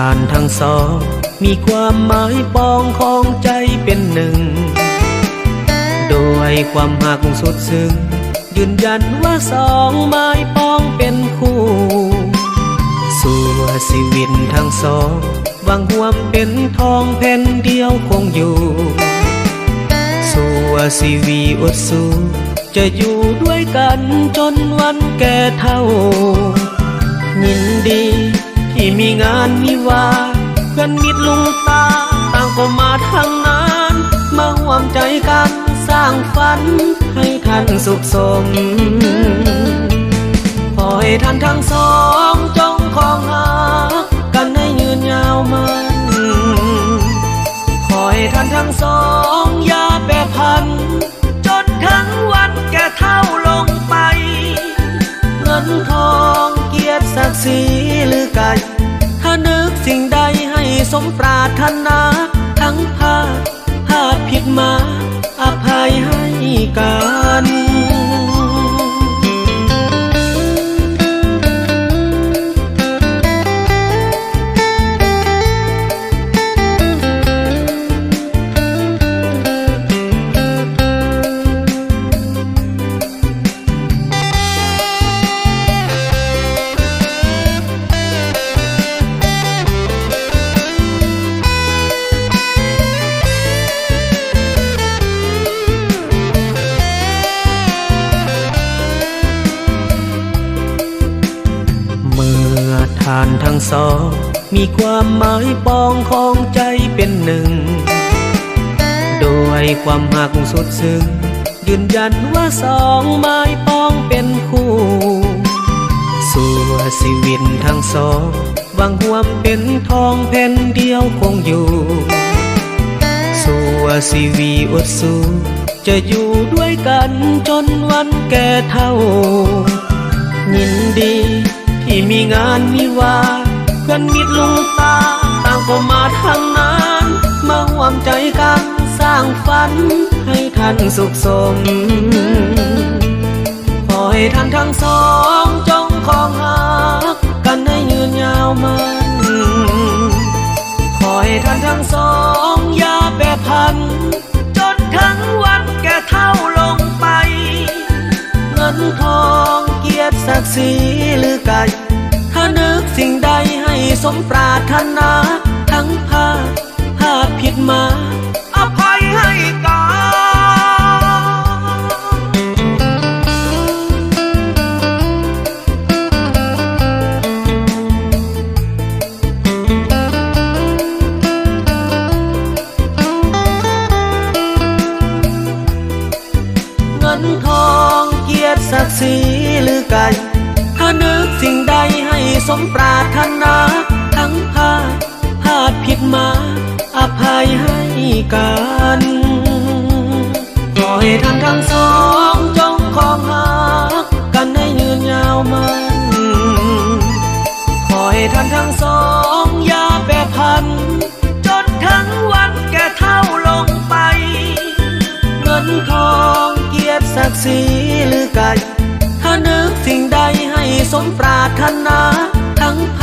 ທ່ານທັງສອງມີຄວາມໝາຍປອງຂອງໃຈເປັນໜຶ່ງ ດ້ວຍຄວາມຮັກສຸດຊຶ້ງ ຢືນຢັນວ່າສອງໝາຍປອງເປັນຄູ່ ຊົ່ວຊີວິດທັງສອງຫວັງຮ່ວມເປັນທອງແຜ່ນດຽວຄົງຢູ່ ຊົ່ວຊີວິດອົດສູ້ ຈະຢູ່ດ້ວຍກັນຈົນວັນແກ່ເຖົ້າ ຍິນດີທີ່ມີງານມີວາ ເພື່ອນມິດລຸງປ້າຕ່າງກໍມາທັງນັ້ນ ມາຮ່ວມໃຈກັນສ້າງຝັນໃຫ້ທ່ານສຸກສົມ ຂໍໃຫ້ທ່ານທັງສອງຈົ່ງຄອງຮັກກັນໃຫ້ຍືນຍາວໝັ້ນ ຂໍໃຫ້ທ່ານທັງສອງຢ່າແປຜັນ ຈົນເຖິງວັນແກ່ເຖົ້າລົງໄປ ເງິນທອງກຽດສັກສີຫຼືໄກ ຖ້ານຶກສິ່ງໃດໃຫ້ສົມປາດຖະໜາ ທັງພາດພາດຜິດມາ ອະໄພໃຫ້ກັນ. ເມື່ອທ່ານທັງສອງ ມີຄວາມໝາຍປອງຂອງໃຈເປັນໜຶ່ງ ດ້ວຍຄວາມຮັກສຸດຊຶ້ງ ຢືນຢັນວ່າສອງໝາຍປອງເປັນຄູ່ ຊົ່ວຊີວິດທັງສອງຫວັງຮ່ວມເປັນທອງແຜ່ນດຽວຄົງຢູ່ ຊົ່ວຊີວິດອົດສູ້ ຈະຢູ່ດ້ວຍກັນຈົນວັນແກ່ເຖົ້າ ຍິນດີທີ່ມີງານມີວາ ເພື່ອນມິດລຸງປ້າຕ່າງກໍມາທັງນັ້ນ ມາຮ່ວມໃຈກັນສ້າງຝັນໃຫ້ທ່ານສຸກສົມ ຂໍໃຫ້ທ່ານທັງສອງຈົ່ງຄອງຮັກກັນໃຫ້ຍືນຍາວໝັ້ນ ຂໍໃຫ້ທ່ານທັງສອງຢ່າແປຜັນ ຈົນເຖິງວັນແກ່ເຖົ້າລົງໄປ ເງິນທອງກຽດສັກສີຫຼືໄກ ຖ້ານຶກສິ່ງໃດໃຫ້ສົມປາດຖະໜາ ທັງພາດພາດຜິດມາ ອະໄພໃຫ້ກັນ. ເງິນທອງກຽດສັກສີຫຼືໄກ ຖ້ານຶກສິ່ງໃດໃຫ້ສົມປາດຖະໜາ ທັງພາດພາດຜິດມາ ອະໄພໃຫ້ກັນ ຂໍໃຫ້ທ່ານທັງສອງຈົ່ງຄອງຮັກກັນໃຫ້ຍືນຍາວໝັ້ນ ຂໍໃຫ້ທ່ານທັງສອງຢ່າແປຜັນ ຈົນເຖິງວັນແກ່ເຖົ້າລົງໄປ ເງິນທອງກຽດສັກສີຫຼືໄກ ຖ້ານຶກສິ່ງໃດໃຫ້ສົມປາດຖະໜາ ທັງພ